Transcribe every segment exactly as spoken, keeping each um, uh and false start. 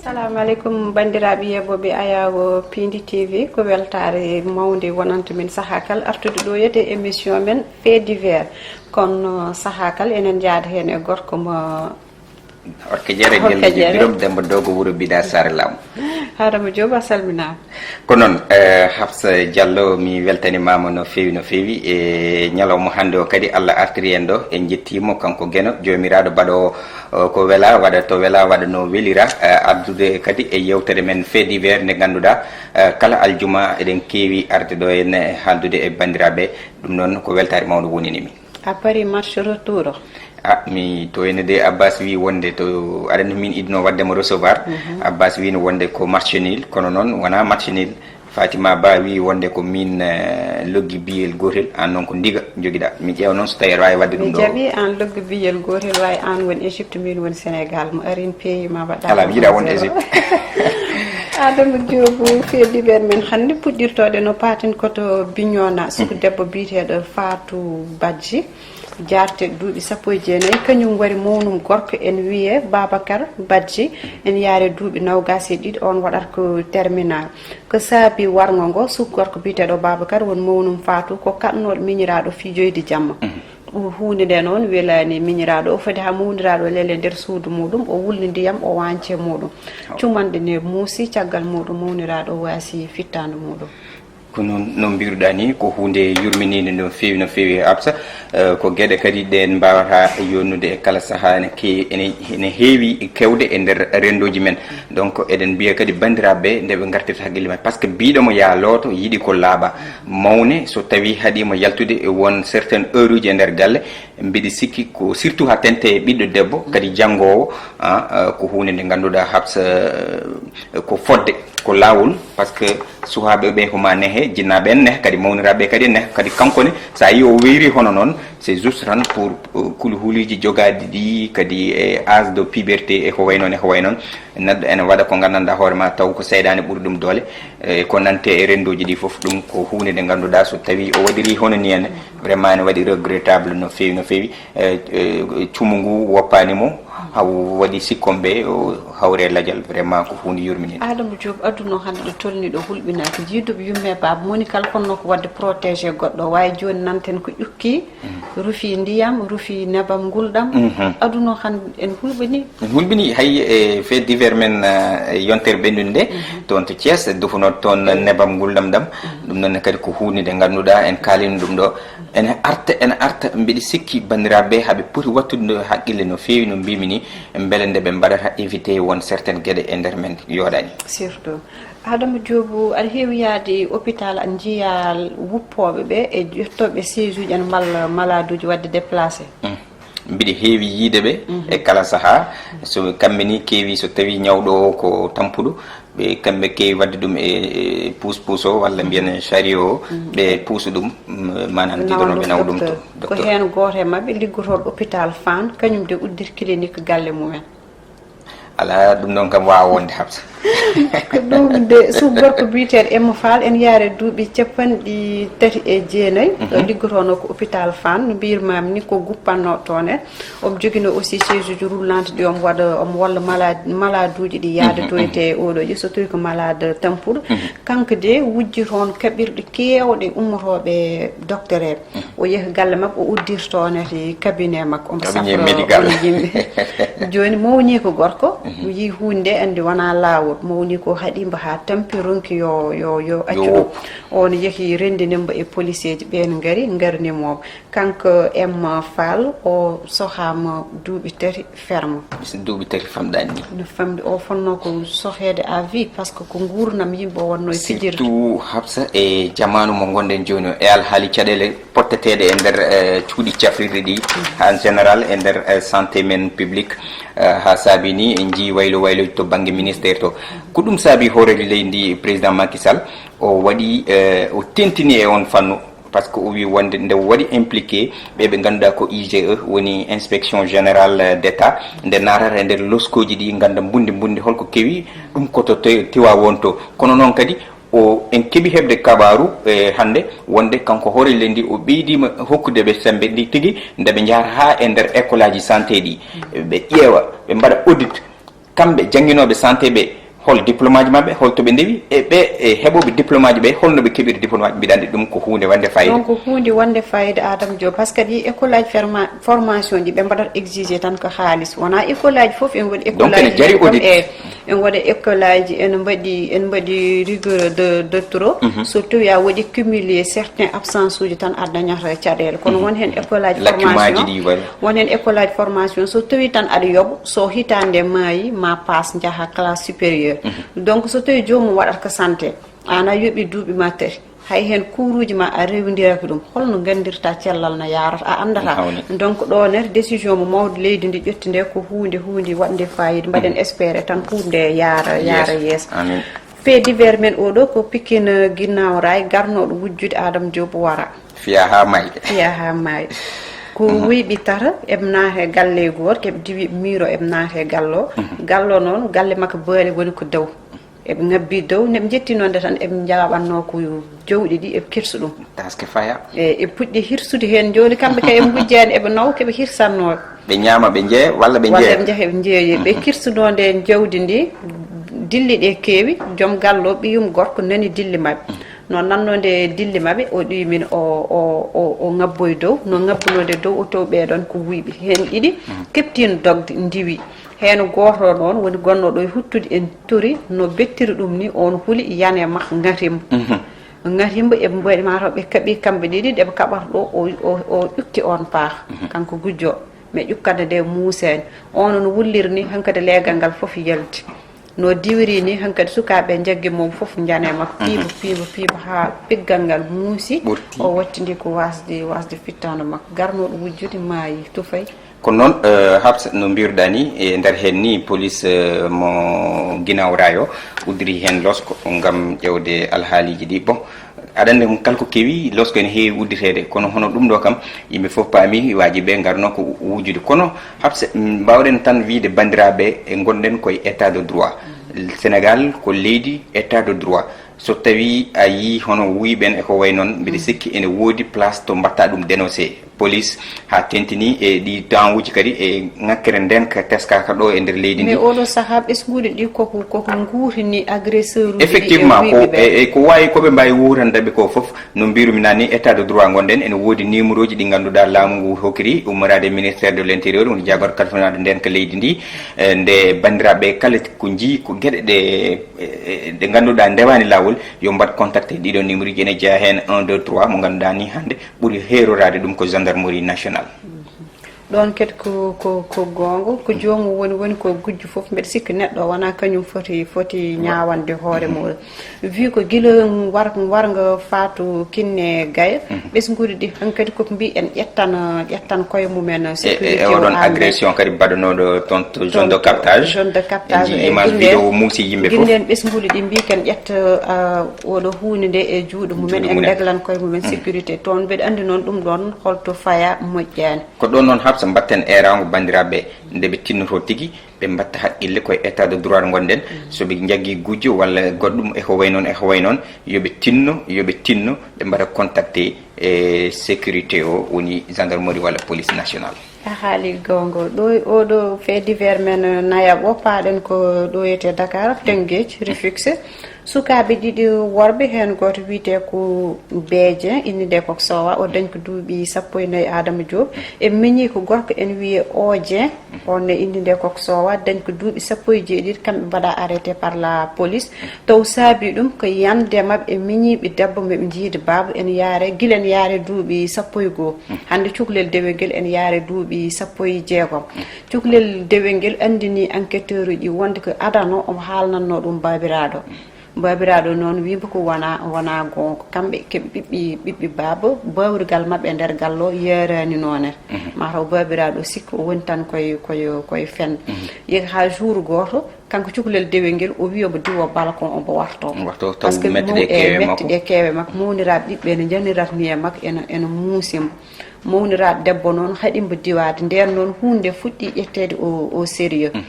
Assalamu aleykum, banndiraaɓe yeeɓooɓe Ayaawo Piindi T V. Ko weltaare mawnde wonanta min sahaa kala artude ɗo yete émission men Fait divers. Kono sahaa kala enen njaada heen e gorko mo Horke Jere, Horke Gelleji Jere. Birom Demba Dogo, wuro Bida Sare Lam. Adama Diop, a salminaama. Ko noon, eh, Hafsa Diallo, mi weltanimaama no feewi, no feewi. E ñalawma hannde o kadi, Allah artiri en ɗo, en njettiimo kanko Geno, joomiraaɗo baɗoowo, eh, ko wela, waɗa to wela, waɗa no welira, eh, addude kadi e yewtere men Fait divers nde ngannduɗaa, eh, kala aljuma eɗen keewi arde ɗo en, eh, haaldude e banndiraaɓe. Ɗum noon ko weltaare mawnde wonini mi. A parii match retour o? Ah, mi to ene de Abbas wi wonde to, aɗa anndi min idno waɗde mo recevoir. Mhm. Abbas wino wonde ko match nul, kono noon wonaa match nul. Fatima Ba wi wonde ko min, eh, loggi biyel gootel, aan noon ko ndiga njogiɗaa. Mi ƴeewa noon so tawii aɗa waawi waɗde ɗum ɗo. Mi jaɓi aan loggi biyel gootel, wayi aan woni Égypte, min woni Sénégal. Mo arin pays ma mbaɗa. Alaa, mi yiɗaa wonde Égypte. Adama Diop, Fait divers men hannde puɗɗirtooɗe no paaten ko to Bignona, suku debbo biyeteeɗo Fatou Badji. Jaarte duuɓi sappo e jeenayi, kañum wari mawnum gorko ene wiyee Babacar Badji, ene yaare duuɓi noogaas e ɗiɗi, oon waɗata ko terminal. Ko saabi warngo ngo, suku gorko biyeteeɗo Babacar woni mawnum Fatou, ko kaɗnooɗo miñiraaɗo fijoyde jamma. Mhm. Ɗum huunde nde noon welaani miñiraaɗo o, foti haa mawniraaɗo o lele nder suudu muuɗum, o wulni ndiyam, o wañce muuɗum. Cumanɗe ne muusi, caggal muuɗum mawniraaɗo o waasi fittaandu muuɗum. Ko noon no mbiruɗaa ni, ko huunde yurminiinde no feewi, no feewi, Absa. Eh, ko geɗe kadi ɗe en mbaawata yonnude e kala sahaa, ene ke-, ene, ene heewi kewde e nder renndooji men. Donc, eɗen mbiya kadi banndiraaɓe nde ɓe ngartirta hakkille maɓɓe, par ce que biiɗo mo yaa looto yiɗi ko laaɓa. Mawne so tawii haɗii mo yaltude e won certaines heures uji e nder galle, mbiɗi sikki ko surtout haa tente e ɓiɗɗo debbo, kadi janngoowo, ah, ah, ko huunde nde ngannduɗaa Habsa, eh, ko fodde, ko laawol, par ce que suhaaɓe ɓe ko ma nehe, jinnaaɓe en neh, kadi mawniraaɓe kadi neh, kadi kanko ne, so a yii o weyri hono noon, c'est juste tan pour, euh, kulhuliiji jogaaɗi ɗi, kadi e âge de puberté e ko way noon, e ko way noon. Neɗɗo ene waɗa ko nganndanɗaa hoore ma, taw ko seyɗaane ɓuri ɗum doole. E ko nante e renndooji ɗi fof, ɗum ko huunde nde ngannduɗaa, so tawii o waɗirii hono ni en, vraiment ene waɗi regrettable no feewi, no feewi. E, e, cumu ngu woppaani mo, haw waɗi sikkomɓe, o hawre lajal, vraiment ko huunde yurminiinde. Adama Diop, aduna o hannde ɗo tolni ɗo hulɓinaaki, jiiduɓe yumma e baaba, moni kala fotnoo ko waɗde protégé goɗɗo, waawi jooni nanten ko ƴukki, rufi ndiyam, rufi nebam ngulɗam. Mhm. Aduna o hannde en hulɓinii. En hulɓinii hay e Fait divers men, eh, yontere ɓennunde nde, toon to Thiès, dufunoo toon nebam ngulɗam ɗam. Ɗum noon kadi ko huunde nde ngannduɗaa en kaalino ɗum ɗo. Ene arta, ene arta, mbiɗi sikki banndiraaɓe haɓe poti wattude haqqille no feewi no mbimi ni, mbele nde ɓe mbaɗata évité won certaines geɗe e nder men yooɗaani. Surtout. Adama Diop, aɗa heewi yahde hôpital, aɗa njiya wuppooɓe ɓe e ƴettooɓe siège uji en walla malade uji waɗde déplacé? Mm. Mbiɗi heewi yiide ɓe e kala sahaa. So kamɓe ni keewi, so tawi ñawɗo o ko tampuɗo, ɓe kamɓe keewi waɗde ɗum e, e puus-puus o walla mbiyen chariot o, ɓe puusa ɗum, mm, maanaam jiidono ɓe nawa ɗum to. Ko docteur. Heen gooto e maɓɓe liggotooɗo hôpital Fann, kañum de udditi clinique galle mumen. Alaa, ɗum ɗoon kam waawaa wonde, Habsa. Ko ɗum de, suku gorko biyeteeɗo Emma Fall, ene yaare duuɓi capanɗe tati e jeenayi, o liggotoono ko hôpital Fann, no mbiyirmaami ni ko guppannooɗo toon en. Omo joginoo aussi chaise uji roulante ɗi omo waɗa, omo walla malade, malade uji ɗi yaada to e oɗo ji, so tawii ko malade tampuɗo. Kanko de wujji toon kaɓirɗe keewɗe ummotooɓe docteur en. O yehi galle makko, o uddirto ne to cabinet makko, omo safroo médical. Omo yimɓe. Jooni mawni ko gorko, o yii huunde nde anndi wonaa laawol. Mawni ko haɗi mbo haa tampi, ronki yo, yo, yo accu ɗum. On yehi renndini mbo e policeeji, ɓeen ngari, ngarni mo. Kanko Emma Fall, o sohaama duuɓi tati ferme. Duuɓi tati famɗaani ni. No famɗi, o fotnoo ko soheede à vie, par ce que ko nguurndam yimɓe o wonnoo e fijirde. Surtout Habsa e jamaanu mo ngonɗen jooni o, e alhaali caɗeele potteteeɗe e nder, eh, cuuɗi cafrirɗi ɗi, en général e nder, eh, santé men public, eh, haa saabi ni en njii waylo waylo to bannge ministère to. Ko ɗum saabi hooreejo leydi ndi, président Macky Sall, o waɗi, eh, o tentini e on fannu, par ce que o wi wonde nde waɗi impliqué ɓe ɓe ngannduɗaa ko I G E, woni Inspection Générale d'État, nde naatata e nder loskooji ɗi, ngannda mbundi mbundi holko kewi, ɗum ko to Te-, Tiwaawoon to. Kono noon kadi, o, en keɓi heɓde kabaaru, e, hannde wonde kanko hoore leydi o ɓeydiima hokkude ɓe semmbe ndi tigi, nde ɓe njahata haa e nder école aji santé ɗi, ɓe ƴeewa, ɓe mbaɗa audit. kamɓe jannginooɓe santé ɓe, hol diplôme aji maɓɓe, hol to ɓe ndewi, e ɓe, e heɓooɓe diplôme aji ɓe, holno ɓe keɓiri diplôme aji? Mbiɗa anndi ɗum ko huunde wannde fayida. Donc, huunde wannde fayida, Adam Diop, parce que ɗi école aji ferma-, formation ɗi ɓe mbaɗata exigé tan ko haalis. Wonaa école aji fof en mbaɗi. Donc, école ene aji jari comme audit. E, en mbaɗi école aji, en mbaɗi, en mbaɗi rigueur de, de trop. Mhm. So tawi a waɗi cumulé certains absence uji tan, a dañata caɗeele. Kono, mhm, Won heen école aji formation, ɗi, voilà. Won heen école aji formation, so tawi tan aɗa yoɓa, so hitaande maayi, ma paas njaha classe supérieure. Mhm. Donc, so tawi joomum waɗata ko santé, aan a yoɓi duuɓi ma tati, hay heen kuuruuji ma a rewindiraki ɗum, holno nganndirta cellal no yaarata? A anndata. Hawni. Donc, ɗo ne décision mo mawɗo leydi ndi ƴetti nde ko huunde, huunde waɗnde fayida. Mbaɗen, mhm, espéré tan huunde yaara, yes, yaara yeeso. Amin. Fait divers men oɗo ko Pikine Guinaw Rail, garnooɗo wujjude Adam Diop wara. Fiya haa maayi. Fiya haa maayi. Ko, mhm, wuyɓe tata, eɓe naata e galle gooto, eɓe diwi miiro, eɓe naata e gallo. Mhm. Gallo noon, galle makko baali woni ko dow. Eɓe ngabbi dow, nde ɓe njetti noon de tan, eɓe njaaɓannoo ko jawɗi ɗi, eɓe kirsa ɗum. Taske faya. E, eɓe puɗɗi hirsude heen. Jooni kamɓe kay eɓe ngujjaani, eɓe nawa ko ɓe hirsannoo. Ɓe ñaama, ɓe njeeya, walla ɓe, walla njeeya? Ɓe njeeya, ɓe njeeya. Ɓe, mhm, kirsunoo nde jawdi ndi, dilli ɗe keewi, joom gallo, ɓiyum gorko nani dilli maɓɓe. Mhm. No nannoo nde dilli maɓɓe, o ɗuymin, o, o, o, o ngabboyi dow. No ngabbunoo nde dow, o tawi ɓee ɗoon ko wuyɓe. Heen ɗiɗi, mhm, keɓtiino dogde, ndiwi. Heen gooto o noon woni gonnooɗo e huttude en tori, no bettiri ɗum ni, oon huli, yani e makko, ŋatimbo. Mhm. Ŋatimbo, eɓe mbaɗi, maa taw ɓe kaɓi kamɓe ɗiɗi, ɗe ɓe kaɓata ɗo, o, o, o ƴukki oon paaka. Mhm. Kanko gujjo, mais ƴukkande nde muusaani. Oon no wulliri ni, hankadi leegal ngal fof yalti. No diwiri ni, hankadi sukaaɓe njaggi mum fof njani e makko. Mhm. Piiba, piiba, piiba, haa piggal ngal muusi. Ɓurti. O wattindi ko wasde, wasde fittaandu makko. Garnooɗo wujjude maayi, tufay. Kono noon, eh, Habsa, no mbiruɗaa ni, e nder heen ni, police, eh, mo Guinaw Rail o uddiri heen losko ngam ƴeewde alhaaliiji ɗi. Bon, aɗa anndi, kala ko kewi, losko ene heewi udditeede, kono hono ɗum ɗo kam, yimɓe fof paami, waajiɓe ngarno ko wujjude. Kono, Habsa, mm, mbaawɗen tan wiyde banndiraaɓe, e ngonɗen koye état de droit. Sénégal ko leydi état de droit. So tawii a yii hono wuyɓe en e ko wayi noon, mbiɗa, mm, sikki ene woodi place to mbaɗta ɗum dénoncé. Police haa teeŋtini e ɗi temps uji kadi e ŋakkere ndeenka teskaaka ɗo e nder leydi ndi. Mais oɗo sahaa ɓesnguuji ɗi koko, koko nguurtini agresseur uji ɗi e wuyɓe ɓe. Effectivement, ko, e, e ko waawi ko ɓe mbaawi wuurande ɓe ko fof. No mbirumi naane ni, état de droit ngonɗen, ene woodi numéro ji ɗi ngannduɗaa laamu ngu hokkiri, ummoraade e ministère de l'intérieur, woni jaagorɗo kalfinaaɗo ndeenka leydi ndi. E, nde banndiraaɓe kala ko njii ko geɗe ɗe, e, e, ɗe ngannduɗaa ndewaani laawol, yo mbaɗ contacté ɗiɗo numéro ji, ene jeyaa heen un, deux, trois, mo ngannduɗaa ni hannde ɓuri heeroraade ɗum ko gendarmerie nationale. Ɗoon kadi ko, ko, ko goonga, ko joomum woni, woni ko gujjo fof. Mbeɗa sikki neɗɗo o wonaa kañum foti, foti ñaawande hoore mum. Wi ko gila war-, warnga Fatou Kiné Gaye, mhm, ɓesnguuji ɗi hankadi koko mbii en ƴettan, ƴettan koye mumen. E, e, sécurité e oɗon o, agression kadi baɗanooɗo toon to zone de captage. Zone de captage, en njii e image vidéo muusi yimɓe fof. Gillen ɓesnguuji ɗi mbii ken ƴetta, ah, oɗo huunde nde e juuɗe mumen, juuɗe en mumen. Ndeglan koye mumen, mhm, sécurité. Toon mbeɗa anndi noon ɗum ɗoon holto faya moƴƴaani. Ko ɗoon noon Habsa mbaɗten eeraango banndiraaɓe nde ɓe tinnoto tigi, ɓe mbaɗta haqqille koye état de droit ngonɗen. Mm. So ɓe njaggii gujjo walla goɗɗum e ko wayi noon, e ko wayi noon, yo ɓe tinno, yo ɓe tinno, ɓe mbaɗa contacté e sécurité o, woni gendarmerie walla police nationale. A haali goonga. Ɗo, oɗo fait divers men nayaɓo, paaɗen ko ɗo wiyetee Dakar, Tëngéej, Rufisque. Sukaaɓe ɗiɗi worɓe, heen gooto wiyetee ko Bee Dieng, innde nde ko Sowa, o dañi ko duuɓi sappo e nayi, Adama Diop. E miñi ko gorko ene wiyee O Dieng, on ne innde nde ko Sowa, dañi ko duuɓi sappo e jeeɗiɗi, kamɓe mbaɗa arrêté par la police. Taw saabi ɗum ko yande maɓɓe e miñiiɓe debbo, maɓe njiidi baaba ene yaare, gila ene yaare duuɓi sappo e goo. Hannde cukalel dewel ngel ene yaare duuɓi sappo e jeegom. Cukalel dewel ngel anndini enquêteur uji wonde ko adano omo haalnanno ɗum baabiraaɗo. Baabiraaɗo noon wiima ko wona, wona goonga. Kamɓe keɓe ɓiɓɓe, ɓiɓɓe baaba, baawirgal maɓɓe e nder gallo yeeraani noon. Mhm. Mataw baabiraaɗo sikki o woni tan koye, koye, koye fen. Mhm. Yehi haa jour gooto, kanko cukalel dewel ngel, o wi omo diwa balcon, omo warto. Warto, taw parce que mette ɗe kewe makko. Mette ɗe kewe makko. Mawniraaɓe ɓiɓɓe ene njaniratni e makko, ene, ene muusi mo. Mawniraaɗo debbo noon haɗi mbo diwaade. Ndeen noon huunde nde fuɗɗi ƴetteede o, o sérieux. Mhm.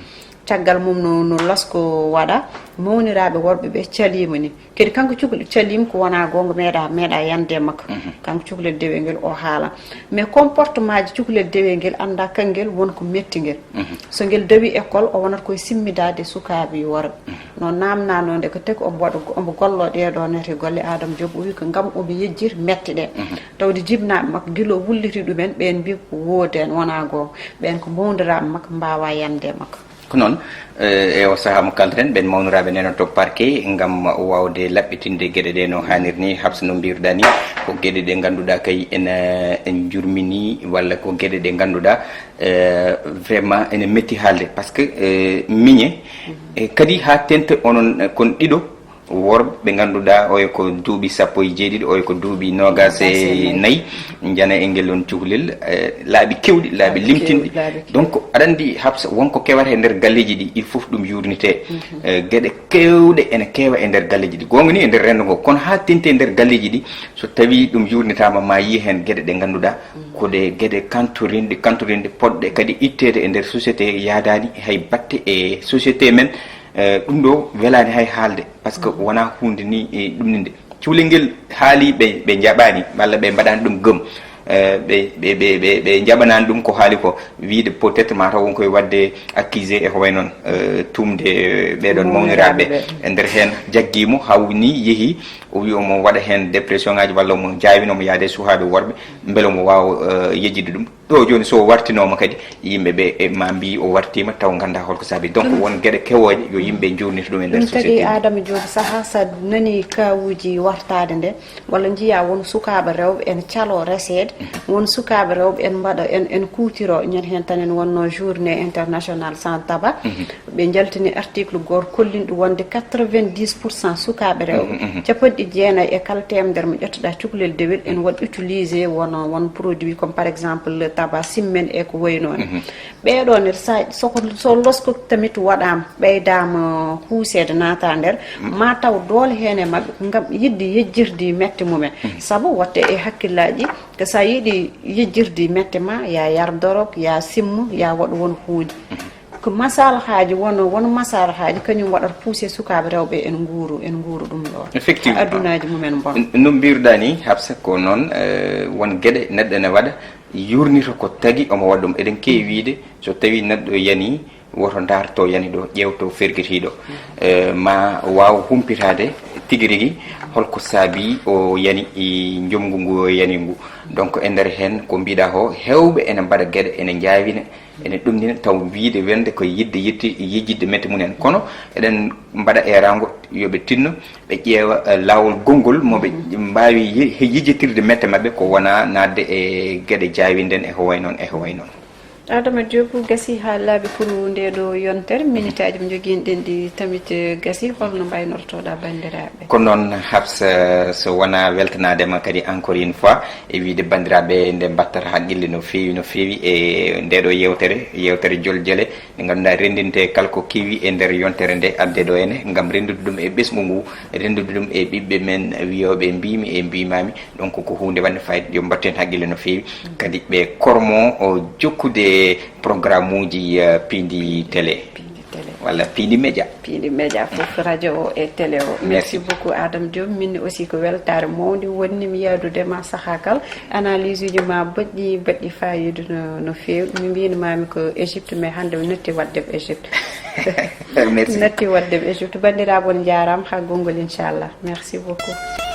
caggal mum no, no lasko waɗa, mawniraaɓe worɓe ɓe caliima ni. Kadi kanko cukalel caliima ko wonaa goonga, meeɗa, meeɗa yande e makko. Mhm. Kanko cukalel dewel ngel o haala. Mais comportement ji cukalel dewel ngel annda kangel won ko metti ngel. Mhm. So ngel dawi école, o wonata koye simmidaade sukaaɓe worɓe. Mhm. No naamnanoo nde ko tagi omo waɗa, omo gollo ɗee ɗoo nete golle Adama Diop, o wi ko ngam omo yejjir mette ɗe. Mhm. Tawde jibnaaɓe makko gila o wulliti ɗumen, ɓeen mbi ko woodi heen, wonaa goonga. Ɓeen ko mawniraaɓe makko, mbaawa yande e makko. Ko noon, eh, e o sahaa mo kalten, ɓeen mawniraaɓe nena to parquet ngam waawde laɓɓitinde geɗe ɗe no haanir ni. Habsa, no mbiruɗaa ni, ko geɗe ɗe ngannduɗaa kay ene, en njurmini, walla ko geɗe ɗe ngannduɗaa, eh, vraiment ene metti haalde, parce que, eh, miñe, eh, kadi haa tente onon, eh, kon ɗiɗo worɓe ɓe ngannduɗaa, oyo ko duuɓi sappo e jeeɗiɗi, oyo ko duuɓi noogaas e nayi, njana e ngel on cukalel, eh, laabi keewɗi, laabi limtinɗi. Donc, aɗa anndi, Habsa, won ko kewata e nder galleeji ɗi, il faut ɗum yuurnitee. Mhm. Eh, geɗe keewɗe ene keewa e nder galleeji ɗi. Goonga ni e nder renndo ngo, kono haa tenti e nder galleeji ɗi, so tawii ɗum yuurnitaama, ma yii heen geɗe ɗe ngannduɗaa, ko ɗe geɗe kantorinɗe, kantorinɗe, potɗe kadi itteede e nder société, yaadaani hay batte e société men. Eh, ɗum ɗo welaani hay haalde, parce que wonaa huunde ni, eh, ɗum ni nde. Cukalel ngel haali ɓe, ɓe njaɓaani, walla ɓe mbaɗaani ɗum gëm. Eh, ɓe, ɓe, ɓe, ɓe, ɓe njaɓanaani ɗum ko haali ko, wiyde peut-être mataw won koye waɗde accusé e ko wayi noon, eh, tumde ɓee ɗoon mawniraaɓe ɓe. E nder heen jaggii mo, hawni yehi, o wi omo waɗa heen dépression ŋaaji, walla omo jaawino omo yaade e suhaaɓe worɓe, mbele omo waawa, eh, yejjitde ɗum. Ɗo jooni, so o wartinooma kadi, yimɓe ɓe, e, ma mbiy o wartiima, taw nganndaa holko saabi. Donc, won geɗe kewooje, yo yimɓe njuurnito ɗum e nder société. Ɗum tagi Adama Diop, sahaa sa nani kawuuji wartaade nde, walla njiya won sukaaɓe rewɓe ene caloo reseede, won sukaaɓe rewɓe ene mbaɗa, en, en kuutiro, ñande heen tan en wonno journée internationale sans tabac. Mhm. Ɓe njaltini article gooto kollinɗo wonde quatre-vingt-dix pour cent sukaaɓe rewɓe, mhm, mhm, capanɗe jeenayi e kala teemedere mo ƴettuɗaa cukalel dewel, ene waɗa utilisé won, won produit comme par exemple le tabac, simmen e ko wayi noon. Mhm. Ɓee ɗoo ne, sa, so ko, so losko tamit waɗaama, ɓeydaama huuseede naata nder, mm, ma taw doole heen e maɓɓe ngam yiɗde yejjirde mette mumen. Mhm. Sabu waɗte e hakkillaaji, ko sa yiɗi yejjirde mette ma, ya yar dorog, ya simmu, ya waɗu won huunde. Mhm. Ko masalahaaji, won, won masalahaaji kañum waɗata poussé sukaaɓe rewɓe en nguuru, en nguuru ɗum ɗo. Effectivement. Adunaaji mumen mbon. N-, no mbiruɗaa ni, Habsa, ko noon, eh, won geɗe neɗɗo ene waɗa, yuurnito ko tagi omo waɗa ɗum. Eɗen keewi wiyde, so tawii neɗɗo yani, woto ndaarto yani ɗo, ƴeewto fergitiiɗo. Eh, ma waaw humpitaade tigi rigi holko saabi o yani, i, njomngu ngu o yani ngu. Donc, e nder heen ko mbiɗa o, heewɓe ene mbaɗa geɗe, ene njaawina, ene ɗumɗina, taw wiyde wonde ko yiɗde yetti-, yejjitde mette mum en. Kono eɗen mbaɗa eeraango yo ɓe tinno, ɓe ƴeewa, eh, laawol gonngol mo ɓe mbaawi ye-, he-, yejjitirde mette maɓɓe, ko wona naatde e geɗe jaawinɗe en e ko wayi noon, e ko wayi noon. Adama Diop, gasi haa laaɓi pour ndee ɗo yontere, minitaaji mo njogiiɗen ɗi tamit gasi, holno mbaynortoɗaa banndiraaɓe? Ko noon, Habsa, so wonaa weltanaade ma kadi encore une fois, e wiyde banndiraaɓe nde mbattata haqqille no feewi, no feewi e ndee ɗo yeewtere, yeewtere Joljole, nde ngannduɗaa renndinte kala ko kewi e nder yontere nde adde ɗo ene, ngam renndude ɗum e ɓesngu ngu, renndude ɗum e ɓiɓɓe men wiyooɓe mbiimi e mbiimaami. Donc ko huunde wonde fayida, yo mbattu heen haqqille no feewi. Kadi ɓe kormo o jokkude programme uji, eh, Piindi Télé. Piindi Télé. Walla Piindi Média. Piindi Média fof, radio o e télé o. Merci. Merci beaucoup, Adama Diop. Min aussi ko weltaare mawnde wonni mi yahdude ma sahaa kala. Analyse uji ma boɗɗi, baɗɗi fayida no, no feewi. Mi mbiino maami ko Égypte, mais hannde mi natti waɗde ko Égypte. Merci. Mi natti waɗde ko Égypte. Banndiraaɓe, on njaaraama. Haa gonngol, inchallah. Merci beaucoup.